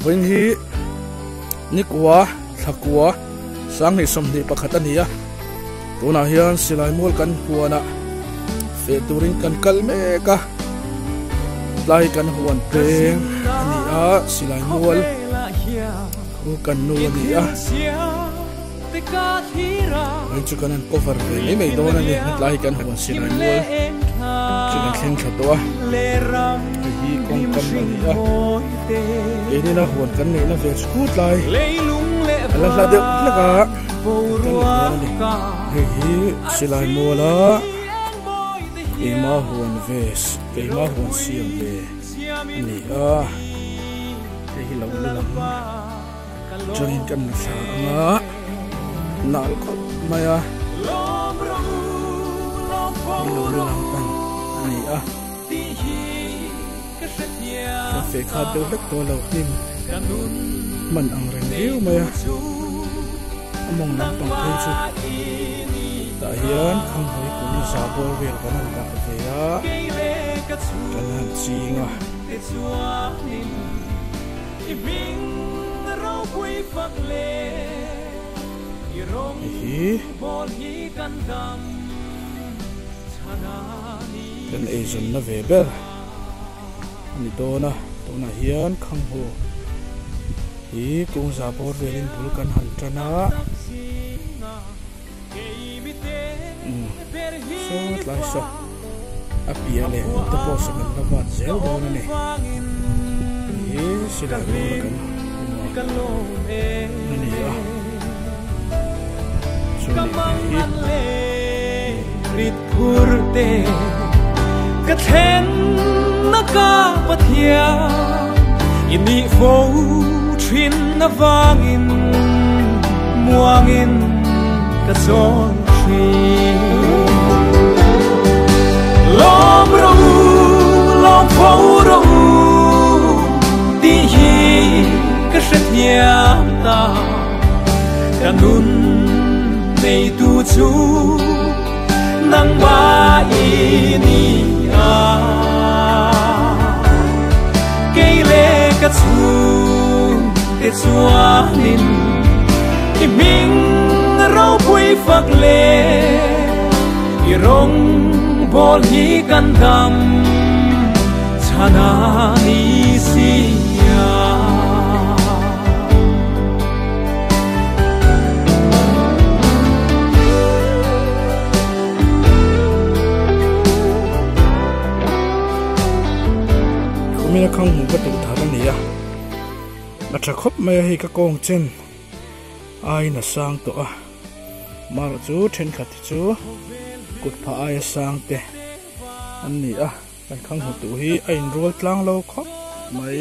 Vawiin hi nikua thlakua sanghnih sawmhnih pakhat a ni a tunah hian silai mual kan huanah feh turin kan kal mek a tlai kan huan peng a ni a silai mual khu kan nu a ni a hei chu kan han cover ve mai mai dawn a ni hetlai hi kan huan silai mual chu kan thleng thla tawh a hei hi kawngkam a ni a keinin a huan kan neihna ve chu tlai a la hla deuh hlek a kan la dawn a ni hei hi silai mual a keima huan ve keima huan siam ve a ni a hei hi lo lu lam. Chuanin kan la thla ang a nal khawp mai a ni lo lu lampang a ni a kan feh khat deuh hlek tawh lo hnim hman ang reng viau mai a a mawng lampang phei chu tah hian khanghawi kung za bawr vel kan han dah ve a kan han ching a. Hei hi kan eizawnna ve ber a ni dawn a tunah hian khanghu hi kungza bawr velin bul kan han tan a umm saw tlai saw a piah leh te pawh saw kan la vat zel dawn a ni hi silai bawr a kan hmu a ni a chuan hei hi Ka thlen na ka Pathian i nih fo thin avangin muangin ka chawl thin. Lawm rawh u, lawm fo rawh u, tih hi ka hrethiam ta. Ka nun neitu chu nangmah i ni a. Kei leh ka chhungte chuanin i hming ropui fak leh i rawngbawl hi kan dam chhan a ni si a. Khumina khang hmuh ka tuh thar a ni a, a tha khawp mai a hei ka kawng chen aiin a sang tawh a, marawh chu thenkhat hi chu kut phah aia sang te an ni a, kan khang hmu tuh hi a inrual tlang lo khawp mai.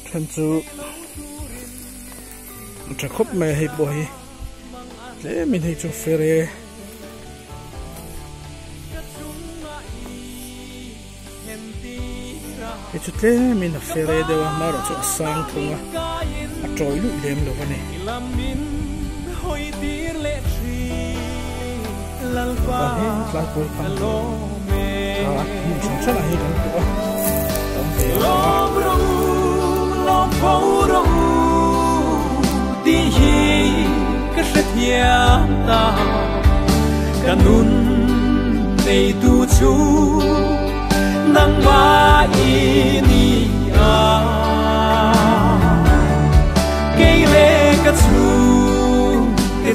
Then chu a tha khawp mai a hei pawh hi tlemin hei chu fere hei chu tlemin a fere deuh a marawh chu a sang thung a a tawi luih lem lo a ni. Tlai pawi khang a hmun hran hran ah hian kan tuah a tam ve a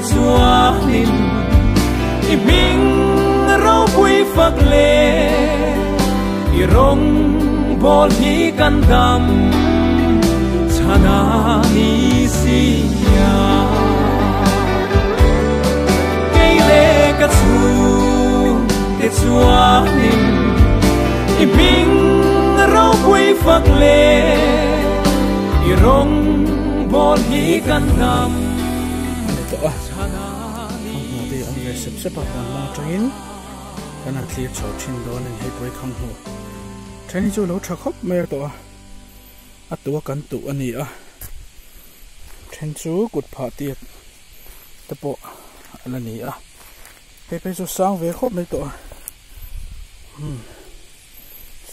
Chuanin i hming ropui fak leh i rawngbawl hi kan dam chhan a ni si a. Kei leh ka chhungte chuanin i hming ropui fak leh i rawngbawl hi kan dam. A ni tawh a a hmuh te hi a awm ve sep sep a huan hmang atangin kan han thlir chho thin dawn a ni hei pawh hi kham hmu then hi chu a lo tha khawp mai a tawh a a tua kan tuh a ni a then chu kut phah tiat te pawh a la ni a hei phei chu sang ve khawp mai tawh a umm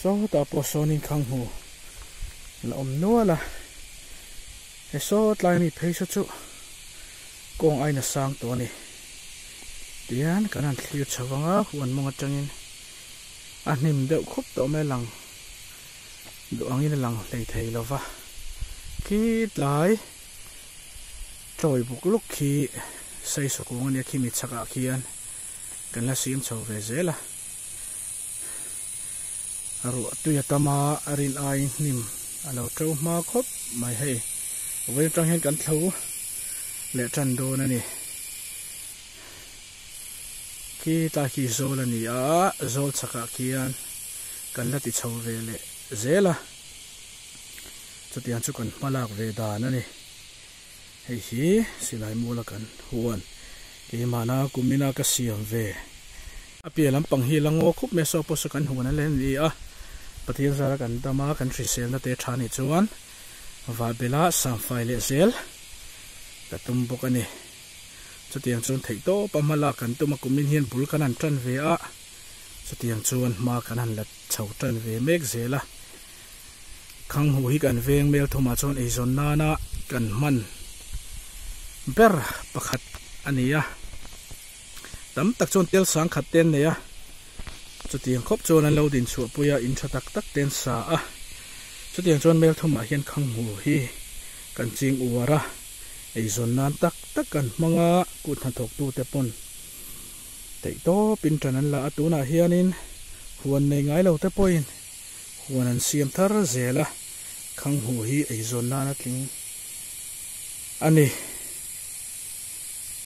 sawtah pawh sawnin khang hmu. La awm nual a, he saw tlai mi phei saw chu kawng aina sang tawh a ni. Tihian kan han thlir chho vang a, huan mawng atangin a hnim deuh khup tawh mai a lang duh angin a lang hlei thei lo va. Khi tlai chawi buk luk khi saisawk kung a nia khimi chhakah khian kan la siam chho ve zel a. Ruah tui a tam a, a rin aiin hnim a lo to hma khawp mai hei. Vawiin atang hian kan thlo leh tan dawn a ni. Khi tlai khi zawl a ni a, zawl chhakah khian kan la ti chho ve leh zel a. Chutiang chu kan hma lak ve dan a ni. Hei hi silai muala kan huan keimahna kumina ka siam ve. A piah lampang hi la ngaw khup mai a, saw pawh saw kan huan a len ni a, Pathian zara kan dam a, kan hriselna te tha nih chuan vahbela samfai leh zel ka tum bawk a ni. Chutiang chuan theihtawpa hma lak kan tum a, kumin hian bul kan han tan ve a, chutiang chuan hma kan han la chho tan ve mek zel a. Khanghu hi kan veng mel thumah chuan eizawn nana kan hman ber pakhat a ni a, tam tak chuan tel sang khat te an nei a, chutiang khawp chuan an lo din chhuah pui a, in tha tak tak te an sa a, chutiang chuan mel thumah hian khanghu hi kan ching uar a, eizawn nan tak tak kan hmang a, kut hnathawk tute pawn theihtawpin tan an la a, tunah hianin huan nei ngai lo te pawhin. Huan an siam thar zel a, Khanghu hi eizawn nan a tling a ni.